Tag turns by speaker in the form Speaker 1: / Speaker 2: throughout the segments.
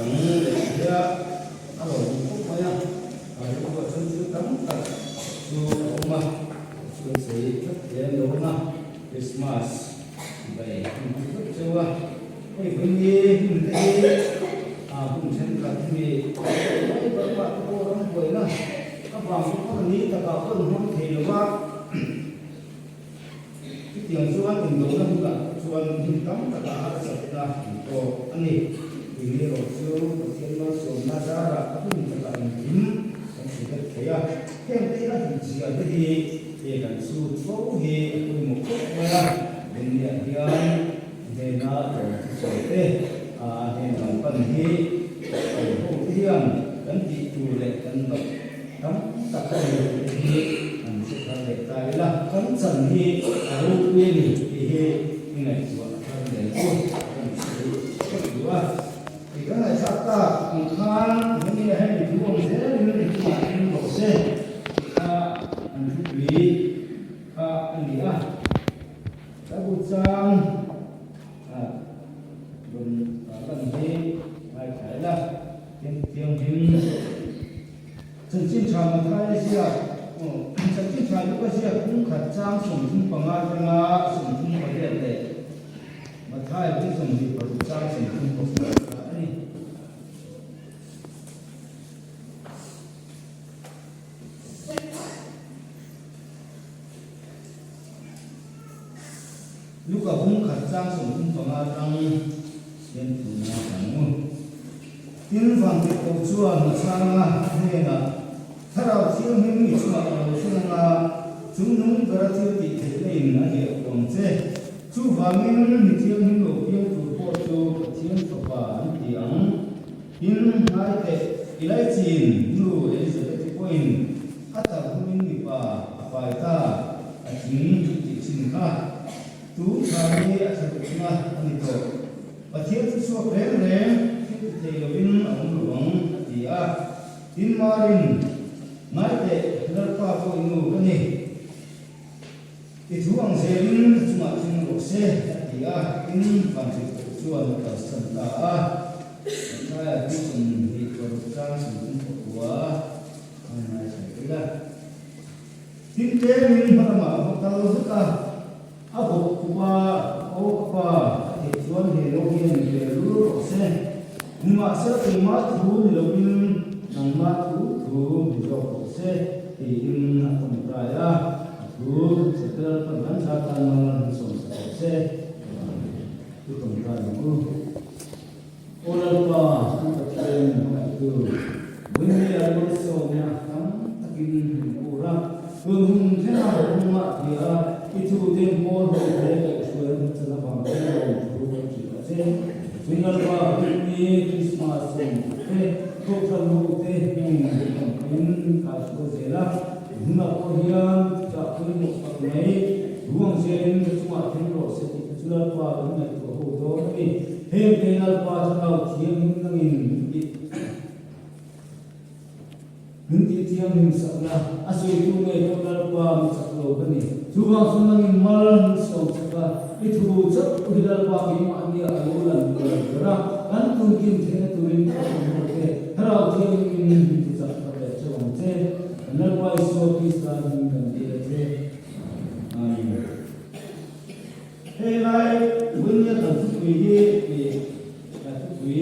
Speaker 1: dang leh hle a, a lo awm khawp mai a, a rilruah chuan thil tam tak chu a awm a, chuan sawi tlat hle a ni awm a, Christmas bai hun hman vek cheu a, hei vawiin hun te hi a hun thenkhat hemi mai bakah te pawh ram buaina avang te pawh ni takah pawh an hmang thei lo va. Chutiang chuan indona hunah chuan hmun tam takah harsatna an tawk a ni. Tih erawh chu Pathian malsawmna zarah a hun takah engkim kan hre vek thei a. Heng te a hlutzia te hi he kan chhut fo hi a pawimawh khawp mai a. Benniah hian hnena tlawm thusawi te, a hnen lam pan hi kan ho te hian kan tih tur leh kan loh Tam tak a ni tih hi an hre thar leh ta ila, kan chan hi a ropui a ni tih hi i ngaihtuah thar leh u kan sawi theuh duh a. I kan ngaihthlak tak ang khan nge hemi thu awm zelin i chungah thleng rawh se tih kha an thupui kha a ni a. Ka bu chang a rawn lan hi ngaithla ila, thianghlim. Chanchin tha Mathaia ziak aw Chanchin tha Luka ziak kungkhat chang 35 atanga 38 leh Mathaia bung 26 chang 36 kha a ni. Luka bung khat chang 35 atang hian tuna kan mu. Tin, Vantirhkoh chuan a chhang a, a hnenah, Thlarau Thianghlim i chungah a lo thleng ang a, chung nung bera thil tih theihna in a hliah kuh ang che. Chuvangin mi thianghlim lo piang tur pawh chu Pathian Fapa an ti ang. Tin, ngai teh, i laichin nu Elizabeth-i pawhin a tarhumin mipa a pai ta, a thing tih chin kha. Tun tha hi a tha rukna a ni tawh. Pathian chu chhuak reng reng thil ti thei lovin a awm lo ang, a ti a. Tin, Marin, Ngai teh, Lalpa pawh i nu ka ni. I thu ang zelin ka chungah thleng rawh se, a ti a. Tin, Vantirhkoh chuan a kalsan ta a. Mathaia chu 26 chang 34 a ngaithla ila. Tin, tlemin hmalamah a va kal vek a. A bawk khup a, Aw ka pa, a tih chuan he lo hian mi vel lul rawh se. Nimahsela keimah thu ni lovin nangmah thu thu ni zawk rawh se, tiin a tawngtai a. A thu Satel pan kan thla tan mal an sawmsak rawh se. I tawngtai ang u. Aw Lalpa, kan Pathian hmangaihtu, Bunny a malsawmna tam takin min ur a, tun hun thlenga hmangah tia i thuten pawl ho te kaihhruai an chan avang hian lawmthu kan hrilh a che. Chun Lalpa, Bunny Christmas hun te, Kohhran ho te hming min awmpin min kaihhruai zel a, hmunah pawh hian chah pawimawh tak mai ruang zelin ka chungah thleng rawh se tih te chu Lalpa kan ngaihtuah ho dawn a ni. Heng te Lalpa thlarau thianghlim nangin min tih min tih thianghlim sakna a sawitu nge pawh Lalpa mi chak lo ka ni. Chuvang chu nangin mal min sawm chak a, i thu chauh hi Lalpa keimahni a lo lan ber ber a, kan tunkim theihna turin ka awm ho che. Thlarau thianghlimin min ti chak thar leh chauh ang che. Kan Lalpa Isua Krista hming kan dil a che. Amen. Hei lai Bunia kan thupui hi tih kan thupui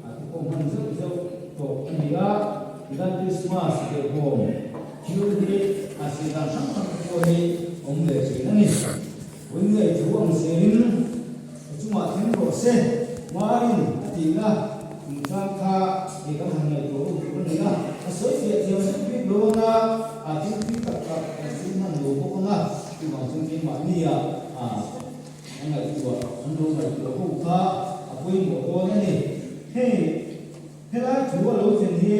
Speaker 1: a te pawh hman zeuh zeuh tawh a ni a, tichuan Krismas behbawm thil hi a sih dan hrang hrang te pawh hi awm ve thin a ni. Bunia i thu ang zelin ka chungah thleng rawh se, Marin a tihna chungchang kha ih kan han ngaihtuah ho tur a ni a, a sawi fiah thiam vek bik lo ang a, a thil tui tak tak kan chhung hman lo bawk ang a. Chuvang chuan keimahnia a ngaihtuah an lo ngaihtuah ho kha a pawimawh dawn a ni. Hei helai thu a lo thlen hi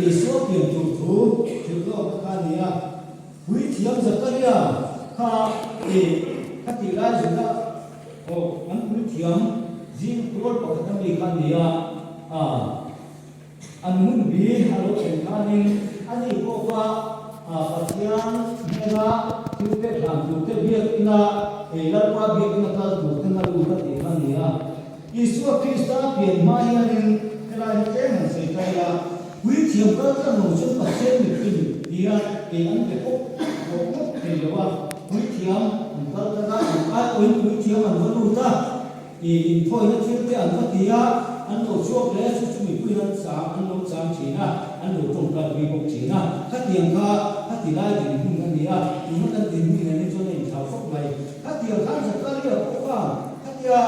Speaker 1: Isua pian tur thu hrilh lawkna kha a ni a. Puithiam Zakaria kha kha tih lai zuna aw an puithiam zing tual pakhat ami kha a ni a. An hun bi a lo thlen khanin ani pawh kha Pathian hnena thil pek hlan turte biakina, ei Lalpa biakina kal tur ten a lut a tih kha a ni a. Isua Krista pian hma hianin helai hi tlem han sawi ta ila, Puithiam kal tlang lo chuan Pathian mipui tia kei an pe pawp tawh ngawt thei lo a, Puithiam an kal tlang a, an aiawhin Puithiam an va lut a, i inthawina thil te an va ti a, an lo chhuak leh a, chu chu mipuiin an chang an lo chang thin a, an lo tawngtai pui bawk thin a, khatiang kha khati lai dinhmun a ni a, tuna kan dinhmun nen hi chuan a inthlau fawk mai. Khatiang khan Zakaria pawh khan khatia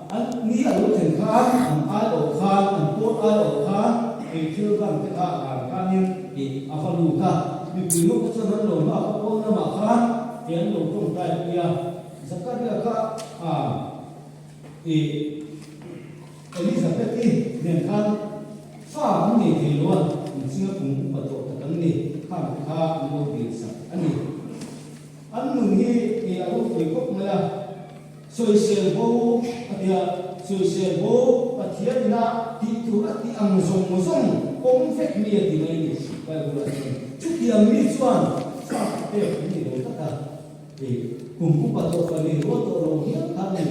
Speaker 1: an ni a lo thlen khan an aiawh khan an pawn aiawh khan ei thil ram te kha dan khanin ih a va lut a, mipui ho te chuan an lo nghak a pawn lamah khan ih an lo tawngtai pui a, Zakaria kha ih Elizabeth-i nen khan fa an nei thei lo a, inchhinga kum upa tawh tak an ni, khang te kha an lo dil sak a ni. An nun hi ih a ropui khawp mai a, sawisel bo a tia, sawisel bo Pathian ina tih tur a tih ang zawng zawng pawm vek mi a ti mai a ni Bible ah chuan. Chutiang mi chuan fa ka pek an ni lo tlat a, ih kum upa tawh fa nei rual tawh lo hial kha a ni.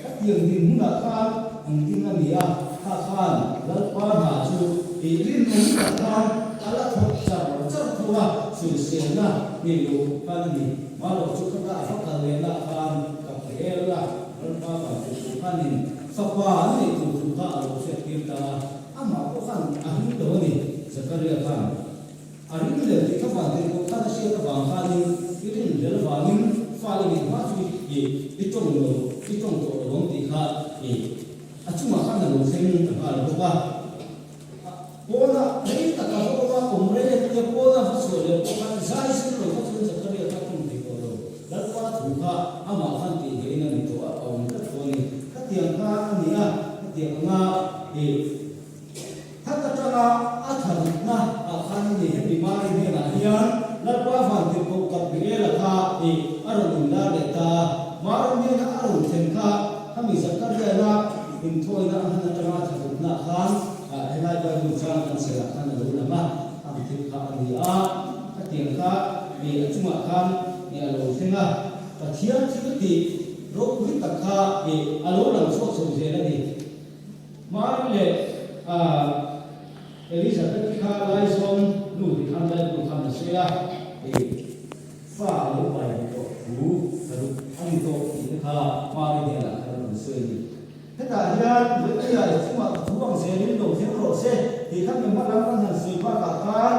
Speaker 1: Khatiang dinhmunah khan an ding a ni a, kha khan Lalpa hna chu ih rinawm tak khan a la thawk char char tho a, sawiselna nei lo khawp khan a ni. Marawh chu khata a va kal lehna ah khan ka hel a, Lalpa van tur tur khanin fapa an neih tur thu kha a lo hriattir ta a, amah pawh khan a ring lo a ni, Zakaria khan. A ring lel tih kha van tirhkoh khan a hriat avang khanin i rin lel avangin fa i neih hma chu i i tawng lo, i tawng tawh lo ang tih kha i a chungah khan a lo thleng ta nghal bawk a. Pawna rei tak a va awm a, awm rei a tia pawna va chhuah leh pawh khan zai zir lo kha chuan Zakaria kha tawng thei tawh lo. Lalpa thu kha amah khan tih ngeiin a ni tawh a, a awm tlat tawh a ni. Khatiang kha a ni a, khatiang anga i. Khat atanga a tharutna ah khan a ni hemi Mari hnenah hian Lalpa Vantirhkoh Gabriela kha ih a rawn inlar leh ta a. Mari hnena a rawn thlen kha khami Zakariana inthawina a hman atanga a tharutna ah khan helai Bible chang kan chhiar ah khan a lo lang a, ang thil kha a ni a. Khatiang kha ih a chungah khan ih a lo thleng a. Pathian thil tih ropui tak kha ih a lo lang chhuak chho zel a ni. Mari leh Elizabeth-i kha Laizawn nu ti khan Bible khan a sawi a, ih fa a lo pai ve tawh thu ka ruk a ni tawh tih te kha Mari hnenah khan a rawn sawi a ni. Hetah hian Vaipuia i chungah ka thu ang zelin lo thleng rawh se tih kha mi hma lam kan han sawi bakah khan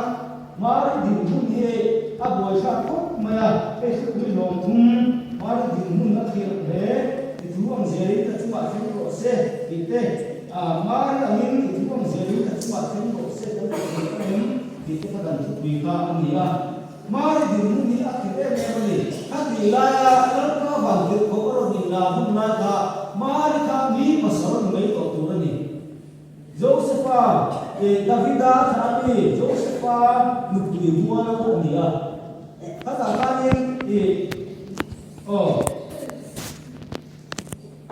Speaker 1: Mari dinhmun hi a buaithlak khawp mai a, hei hrukpui hlawm thum Mari dinhmun a khirh hle, i thu ang zelin ka chungah thleng rawh se tih te, ah Mari angin i thu ang zelin ka chungah thleng rawh se kan ti thei ang em tih te kha kan thupui kha a ni a. Mari dinhmun hi a khirh em em a ni. Khatih laia Lalpa vantirhkoh a rawn inlar hun lai kha Mari kha mi pasal ni mai tawh tur a ni. Josefa, eh, Davida thla a mi, Josefa nupui mual a ni a. Khatah khanin, ih, aw,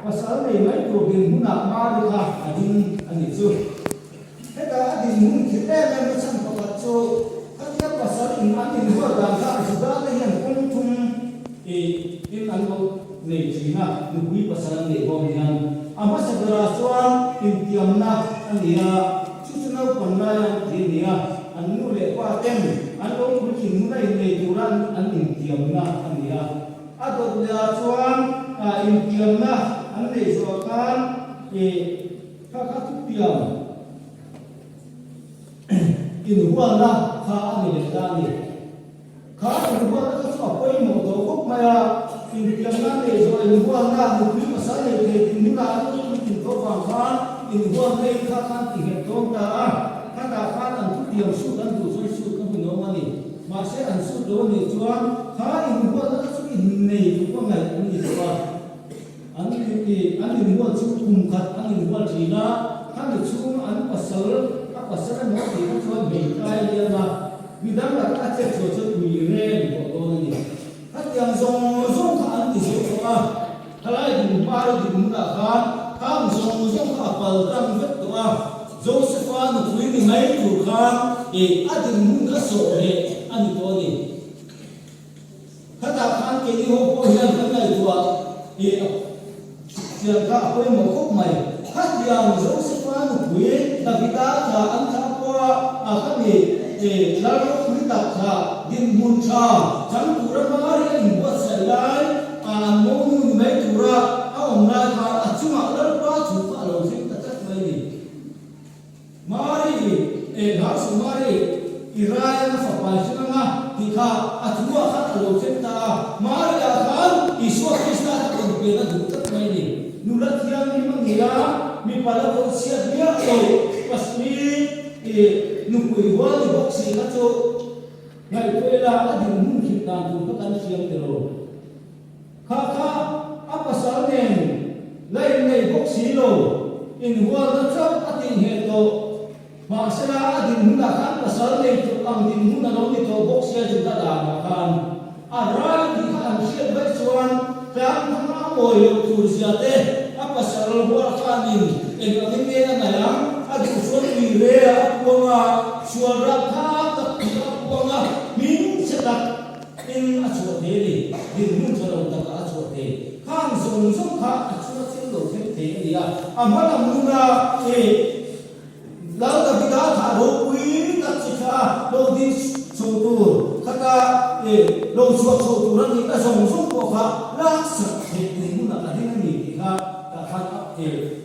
Speaker 1: pasal nei mai tur dinhmunah Mari kha a ding a nih chu. Hetah a dinhmun thil em em na chhan pakhat chu, khatia pasal in an inhual dan kha Juda te hian kawng thum, ih, in an lo nei thin a, nupui pasal an neih bawk hian. A hmasa berah chuan intiamna a ni a, chu chu naupang laia an ti a ni a, an nu leh pa ten an lo puitling huna innei tura an intiamna a ni a. A dawt lehah chuan intiamna an neih zawh khan ih kha kha thutiam inhualna kha a ni leh ta a ni. Kha inhualna kha chu a pawimawh tawh khawp mai a, intiamna neih zawh inhualna nupui pasal nei thei tih hunah an lo puitlin tawh vang khan inhualna in kha khan ti nghet dawn ta a, khatah khan an thutiam sut an duh chuan sut a hmunawm a ni. Mahse an sut lo a nih chuan kha inhualna kha chu innei tluk a ngaih an ni tawh a. An i an inhual chu kum khat an inhual thin a, khami chhung an pasal a pasal emaw tih kha chuan hmeitlai a liam a, midang laka a chet chhuah chuan ui reng tawh dawn a ni. Khatiang zawng zawng kha an ti zo tawh a, khalai ding hmai ding hmunah khan khang zawng zawng kha a pal tlang vek tawh a, Josepha nupui ni mai tur khan i a dinhmun kha sawh leh a ni tawh a ni. Khatah khan keini ho pawh hian kan ngaihtuah i a Chian kha a pawimawh khawp mai. Khatiang Josefa nupui Davida kha an thlah pawh a kha ni e, Lal ropui tak kha dinhmun tha chang tura Mari a inbuatsaih lai a an monu ni mai tura a awm lai khan a chungah Lalpa thu kha a lo thleng ta tlat mai a ni. Mari i eh hlau suh Mari, i rai anga fapa i hrim anga tih kha a thuah khan a lo thleng ta a. Mari ah khan Isua Krista a rawn pian a duh tlat mai a ni. Nula thianghlim a ni a, mipa la bo chhiat miah lo, pasmi i nupui hual ni bawk si kha chu ngaihtuah ila a dinhmun hrilh dan tur kha kan hriam ti lo. Kha kha a pasal nen la innei bawk si lo, inhualna chauh a tih ngheh tawh. Mahsela a dinhmunah khan pasal nei tluk ang dinhmun a lo ni tawh bawk sia Juda danah khan a rai tih kha an hriat vaih chuan tlangthanga a mawi loh tur zia te a pasal hual khanin eng angin nge a ngaih ang, a duh chuan ui re a puang a, sual rapthlak tak tih a puang a, hming chhe tak. In a chhuah thei a ni, dinhmun tha lo takah a chhuah thei. Khang zawng zawng kha a chhunga thil lo thleng thei a ni a, a hma lam nuna i Lal Davida thah ropui tak chu thla a, lo ding chho tur khata i lo chhuah chho tur a nihna zawng zawng pawh kha laksak theih dinhmunah a ding a ni tih kha tah khan a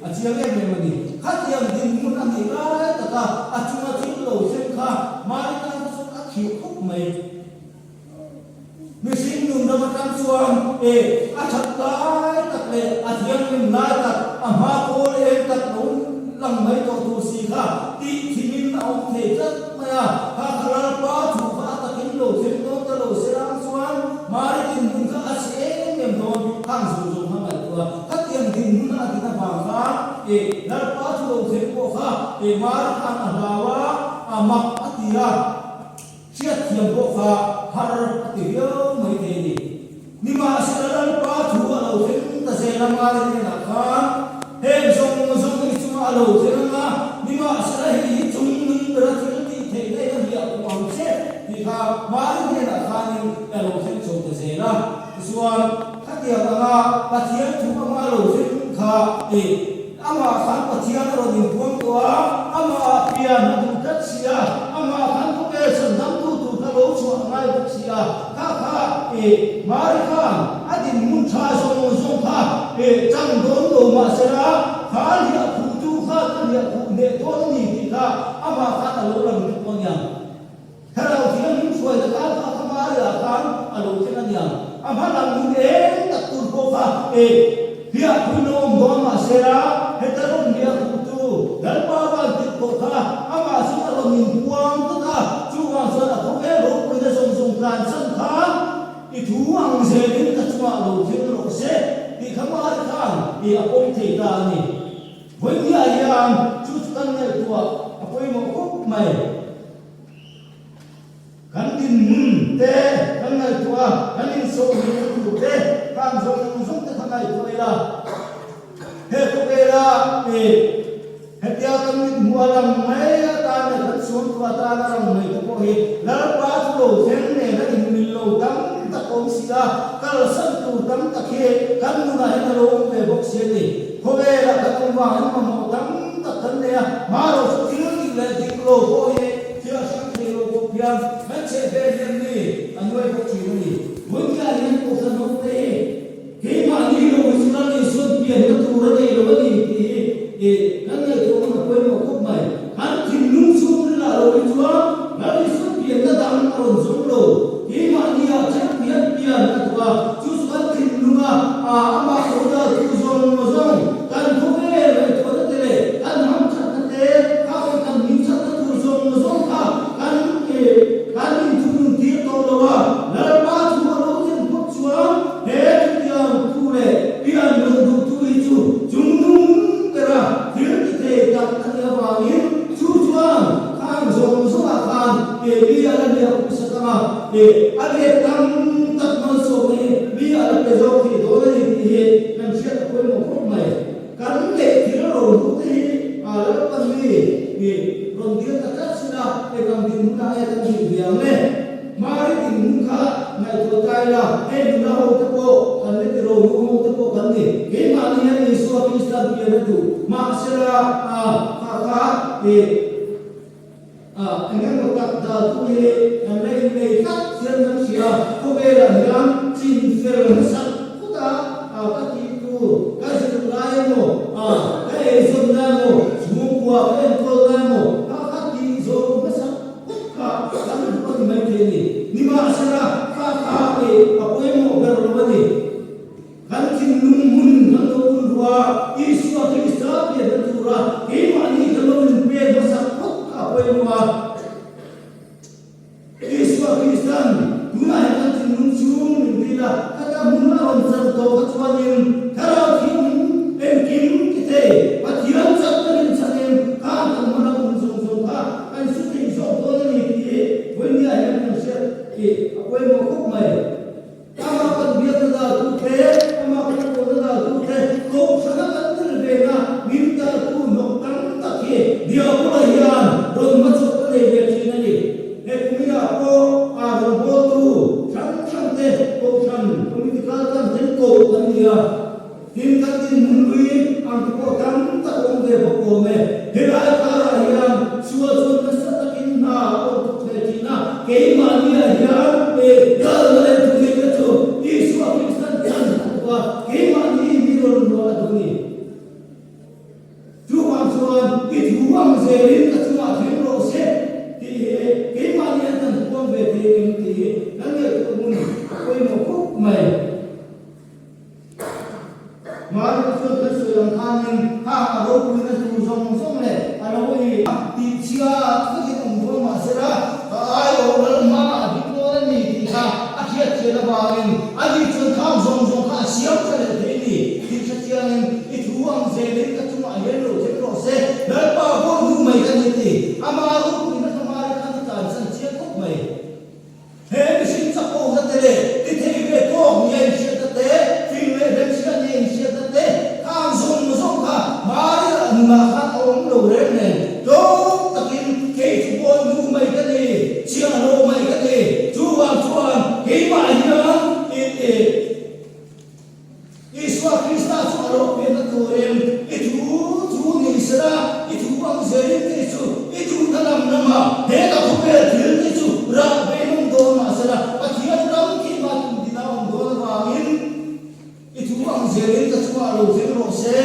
Speaker 1: a chiang em em a ni. Khatiang dinhmun a nih lai taka a chunga thil lo thleng kha Mari tan chuan a khirh khawp mai. Mihring nun ram atang chuan e a that lai tak leh a thianghlim lai tak, a hma kawl eng tak lo lang mai tawh tur si kha tih thimin a awm thei tlat mai a. Kha kha Lalpa thu kha a takin lo thleng dawn ta lo se rang chuan Mari dinhmun kha a chhe em em dawn khang zawng zawng kha ngaihtuah a. Khatiang dinhmun a din avang khan e Lalpa thu lo thleng pawh kha e Mari khan a hlau a, a mak a ti a. Hriatthiam pawh kha har a ti viau mai thei a ni. Nimahsela Lalpa thu a lo thleng ta zel a Mari hnenah khan heng zawng zawng hi chungah a lo thleng ang a, nimahsela hei hi chung nung bera thil tih theihna in a hliah khum ang che tih kha Mari hnenah khanin a lo thleng chho ta zel a. Tichuan, khatiang anga Pathian thu anga a lo thleng kha i Amah khan Pathian a rawn inpuang tawh a, amah pian a duh tlat si a, amah khan khawvel chhan damtu tur kha lo chhuah a ngai bawk si a, kha kha i Mari khan a dinhmun tha zawng zawng kha i chang dawn lo mahsela kha hliah khuhtu kha ka hliah khuh hneh dawn a ni tih kha amah khan a lo lang vek pawh a niang. Thlarau Thianghlim hruaina khan kha kha Maria khan a lo thleng a nia. A hma lam hun eng tak tur pawh kha e hliah pui lo awm dawn mahsela heta rawn hliah khuhtu Lalpa van tirh pawh kha amah chu a rawn inpuang tlat a, chuvang chuan a khawvel ropuina zawng zawng tlansan khan i thu ang zelin ka chungah lo thleng rawh se tih kha Mari khan i a pawm thei ta a ni. Vawinia hian chu chu kan ngaihtuah a pawimawh khawp mai. Kan dinhmun te kan ngaihtuah a, kan insawhhmuhna tur te khang zawng zawng te kha ngaihtuah ila, he khawvela e hetia kan mithmuh a lang mai atan leh kan suamtuah atan a lang mai te pawh hi Lalpa chu lo thleng nen a inmil lo tam tak awm si a, kalsan tur tam tak hi kan nunah hian a lo awm ve bawk si a ni. Khawvelah kan awm vangin mamawh tam tak kan nei a, hmarawh chu thil dik leh dik lo pawh hi thil a hrang thei lo bawk hian kan chheh vel hian mi a nuai bawk thin a ni. Vawinia hian Kohhran ho te hi keimahni lo hi chu Lal Isuan pianna tur a nei lo a ni tih hi i kan ngaihtuah hman a pawimawh khawp mai. Kan thinlung chhungrilah lo hi chuan Lal Isuan pianna dang a rawn zawng lo. Keimahni ah theuh hian pian a duh a, chu chu kan thinlunga amah lo dal tu zawng zawng kan khawvel ngaihtuahna te leh kan hamthatna te kha khan kan hmingthatna tur zawng zawng kha kan kan inthunun tir tawh lo a, Lalpa thu a lo thlen phawt chuan he thutiang tu leh pian rawn duh tu hi chu chungnung bera thil ti thei tak a nih avangin chu chuan khang zawng zawngah khan mi a la hliah phusak ang a, a let tam tak malsawmna hi mi a la pe zawk thei dawn a ni tih hi kan hriat a pawimawh khawp mai. Kan neih thil ro hmuh te hi a Lalpan mi rawn dil ta tlat sin a, eng ang dinhmunah nge kan dil ve ang le? Mari dinhmun. dinhmun kha ngaihtuah ta ila, hei nula ho te pawh kan la ti ro, nu ho te pawh kan ni. Keimahni hian Isua Kristan pian a duh. Mahsela, a, kha kha i, a, eng emaw tak dal tu hi kan la innei tlat hian kan hria. Khawvelah hian chin fel hmasak phawt a, a, ka tih tur, ka zirh lai emaw, a, ka eizawn lai emaw, chhungkua ka enkawl lai emaw, kha kha tih zawh hmasak phawt kha kan duh a ni maithei a ni. Nimahsela, kha kha i a pawimawh ber lo a ni. Kan thinlung hmun kan lo un ruah a, Isua Krista pianna tura keimahni kan lo inpek hmasak phawt kha a pawimawh a. Isua Kristan tunah hian kan thinlung chhung min dil a, khata hmun a rawn chan tawh kha chuanin Thlarau Thianghlim engkim ti thei Pathian chak ka rin chhanin khang kan hma lam hun zawng zawng kha kan su thei zawk dawn a ni tih hi vawinia hian kan hriat tih a pawimawh khawp mai. Amah kan biakna daltu te, amah kan pawhna daltu te, kohhrana kan tel vena min daltu hnawk tam tak hi Diabola hian rawn hmachawp a nei ve thin a ni. He kuminah pawh aa rawngbawltu hrang hrang te kohhran committee kal tlang ten koh kan ni a. Tin, kan dinhmun lui ang te pawh tam tak awm ve bawk awm e. Helai karah hian sual chuan nasa takin hna a awm thawk ve thin a, keimahniah hian e kalna leh thuneihna chu Isua Kristan chan a duh a, keimahni mi rawn luah a duh ni. Chuvang chuan i thu ang zelin ka chungah thleng rawh se tih hi keimahniah kan huam ve thei em tih hi kan ngaihtuah hmun a pawimawh khawp mai. Mahni chuan kan sawi ang khanin hang a ropuina tur zawng zawng leh a lo i tih chhia takin awm dawn mah sela ka aiawh lal hmaah a ding dawn a ni tih kha a hriat chian avangin ani chuan khang zawng zawng kha a siam tha leh thei ni tih hre chiangin i thu ang zelin ka chungah hian lo thleng rawh se Lalpa vawi hnu mai ka ni ti ama ropuina kha Mari khan a tlansan chiang khawp mai. He mihring chakawhna te leh ti thei ve tawk nia inhriatna te, fing leh hlemhriat nia inhriatna te, khang zawng zawng kha Maria nunah khan a awm lo reng nen, tlawm takin kei chu pawi nu mai ka ni, chhiah lo mai ka ni, chuvang chuan keimah hian i i. Isua Krista chu a lo pianna turin i thu thu ni sela, i thu ang zelin tih chu i duhna lam lama he ka khawvel thil te chu rah ve nawm dawn mah sela, Pathian ram keimah tum dina awm dawn avangin i thu ang zelin ka chungah lo thleng rawh se.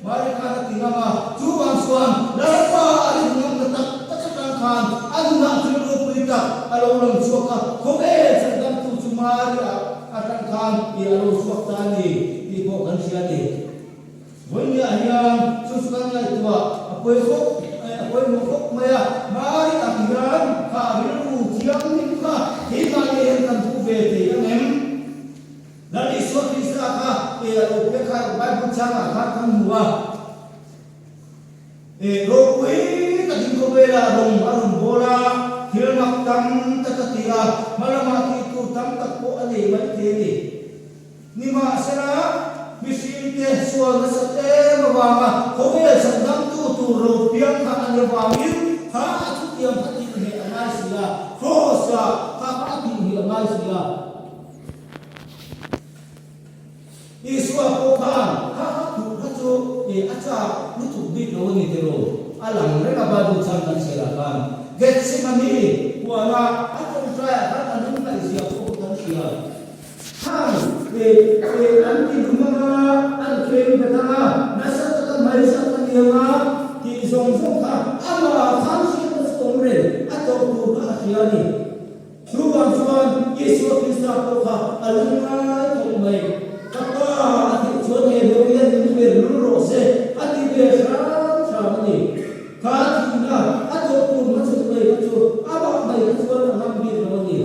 Speaker 1: Mari khan a ti ngam a, chuvang chuan Lalpa a rin ngamna tak tak atang khan a nunah thil ropui tak a lo lang chhuak a, khawvel chhandamtu chu Mari ah atang khan i a lo chhuak ta a ni tih pawh kan hria a ni. Vawinia hian chu chu kan ngaihtuah a pawi khawp a pawimawh khawp mai a, Mari ang hian kha rilru thianghlim kha keimahni hian kan pu ve thei ang em? Lal Isua Krista kha e a lo pek kha Bible changah khan kan hmu a, e ropui takin khawvela rawng a rawn bawl a, thil mak tam tak a ti a, hma lamah tih tur tam tak pawh a nei mai thei a ni. Nimahsela, mihringte sual nasat em avanga khawvel chhandamtu tur lo piang kha a ni avangin kha a thutiam kha tih ngheh a ngai si a, Kraws-ah kha a tih ngheh a ngai si a. Isua pawh khan kha kha thuh kha chu i a chak lutuk bik lo a ni tiraw? A lang reng a Bible chang kan chhiarah khan Gethsemane huana a tawngtaiah khan a lung ngaihzia pawh kan hria. Khang i i an ti dum anga an kheng bet anga nasa taka hmaisak a ni anga tih zawng zawng kha amah khan hriatna chu awm reng a tawrh tur kha a hria a ni. Chuvang chuan Isua Krista pawh kha a lungngai khawp mai. Ka Pa a tih chuan he lo hian min ber lul rawh se a ti ve hram hram a ni. Kha thihna a tawh tur hmachhun mai kha chu amah mai kha chuan a ngam bik lo a ni.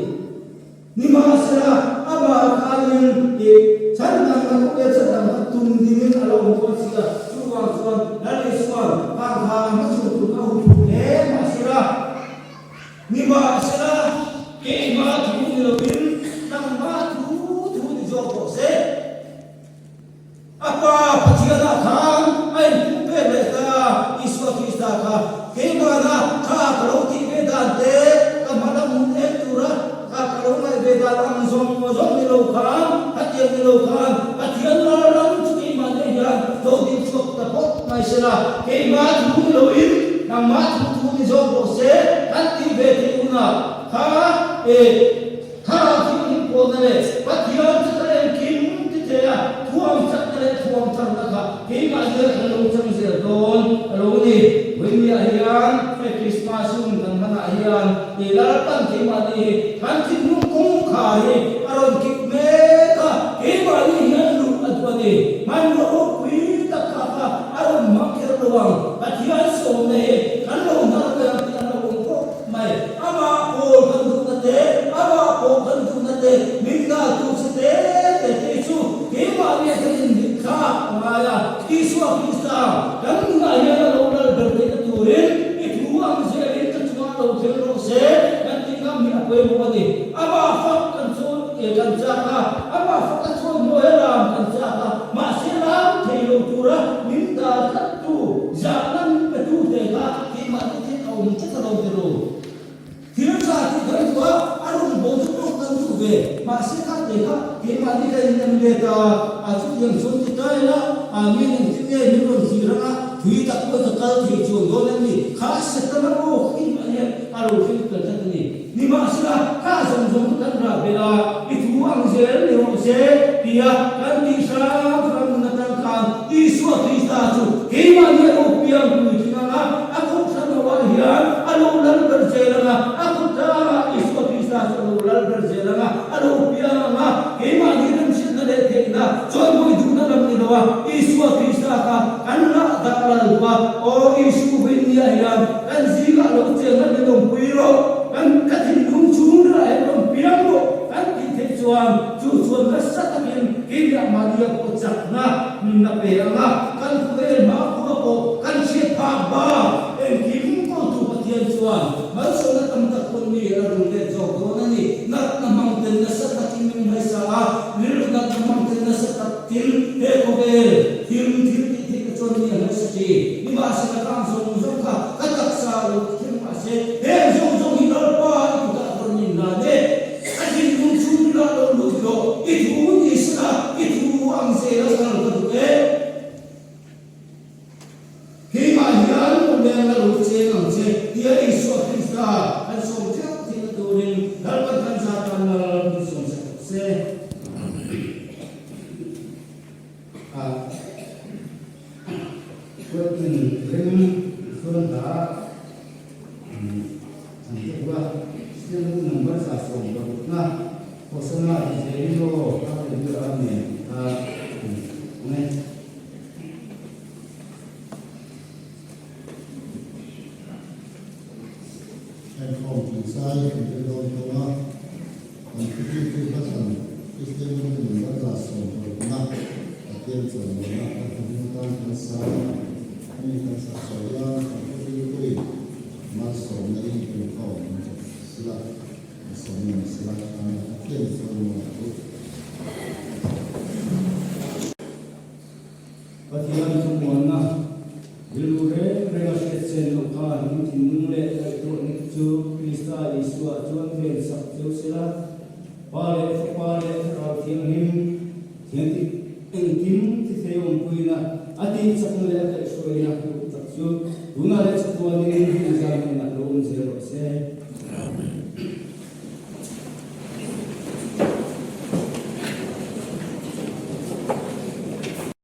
Speaker 1: Nimahsela amah khanin i chhan dang kha khawvel chhan dang kha tum dingin a lo awm dawn si a. Chuvang chuan Lal Isua'n khang kha a hmachhun tur kha hun phut hle mahsela, Nimahsela, keimah thu ni lovin nangmah thu thu ni zawk rawh se. A Pa Pathianah khan a inpumpek leh ta a, Isua Krista kha keimahna tha ka lo tih ve dan te, ka hma lam hun en tura kha ka lo ngaih. khan, khatiang ni lo khan Pathian ral ram chu keimah nen hian lo ding chhuak ta phawt mai se la, keimah thu ni loin nangmah thu thu ni zawk rawh se kan tih ve theih hunah kha e Thlarau Thianghlim pawlna leh Pathian chu ka engkim ti thei a, thuam chakna leh thuam tharna kha keimah hian kan lo chang zel dawn a lo ni. Vawinia hian he Krismas hun kan hmanah hian i Lalpan keimahni hi kan thinlung kawngkhar hi a rawn kik mek a, keimahni hian luh a duh a ni. Hmanrua ropui tak kha kha a rawn hmang kher lo ang, Pathian sawmna hi kan lo hnar ve ang tih an lo awm khawp mai. Amah pawl kan duhna te, amah pawh kan duhna te, min daltu che te te te chu keimahni a kan inhlit thlak a ngai a. Isua Krista kan nunah hian a lo lal ber theihna turin i thu ang zelin ka chungah lo thleng rawh se kan tih ngam hi a pawimawh a ni. Amah fak kan chawi kan chak a, amah fak a chawi hmuai a lam kan chak a, mahse lam thei lo tura min dal tlattu, zahna min petu te kha keimahni thil a awm tlat a lo ti ru. Thil tha tih kan duh a, a rawngbâwl chu pawh kan duh ve. Mahse kha te kha keimahni ka innem let a, a chutiang chuan ti ta ila, a mi engtin nge min rawn thlir ang a, thui tak pawhin ka kal thei chuang dawn em ni? Kha Setana aw kha keimah hian a lo thleng tel tlat a ni. Nimahsela, kha zawng zawng chu kan rah belh a, i thu ang zel ni rawh se, tia kan tih hrang hrang nun atang khan Isua Krista chu keimahni a lo piang puitling ang a, a kohhran ho ah hian a lo lal ber zel ang a, a khawtlangah Isua Krista chu a lo lal ber zel ang a, a lo piang ang a, keimahni remhriatna leh theihna chawimawi duhna lam ni lo a, Isua Krista kha kan lah dah lal duh a, Aw Isu Vawinia hian kan zingah lo cheng a ni lawmpui rawh, kan ka thinlung chhungril ah hian rawn piang rawh kan tih theih chuan chu chuan nasa takin keimah mahnia pawh chakna min la pe ang a, kan khawvel hma khua pawh kan hriat phak bak engkim kawltu Pathian chuan malsawmna tam tak pawn mi a rul let zawk dawn a ni. Natna hmang tel nasa takin min hmaisa a, rilru natna hmang tel nasa takin he khawvel thil thil tih theih te chuan mi a hmaisa thin. Nimahsela kang zawng zawng kha ka taksa lo ti thleng mahse heng zawng zawng hi Lalpa i kutah rawn in hlan e. Ka thinlung chhungril ah lo lut rawh, i thu ni sela i thu ang zel a kal ka duh e. Keimah hian lawmleng la lo cheng ang che, tia Isua Krista kan sawm theuh theihna turin Lalpan kan za tan mal min sawm sak rawh se. A Kuatin rem chuan hla an hre duh a, Step number 160 na Hosana ti zelin aw Hallelujah Amen kha an awm e.
Speaker 2: Hengkhawm chungchang kan tel dawn thung a, kan thutih chu hla thlan Kristian ram number 16 na Pathian chawimawinak kan hmu atan kan sa a, hemi kan sak sawi a, kan thuhriltuin malsawmna in inkhawm an chawp sila, malsawmna ni sila, an Pathian chawimawi a duh.
Speaker 1: Pathian thumuanna rilru reng reng a hriat chen loh khan in thinlung leh ngaihtuahna te chu Krista Isua chuan ven sak cheu sela, Pa leh Fapa leh Thlarau Thianghlim thian ti engkim ti thei awmpuina a tih chakna leh a kaihhruaina duh tak chu tunah leh chatuanin hun zan hnenah lo awm zel rawh se.
Speaker 2: Amen.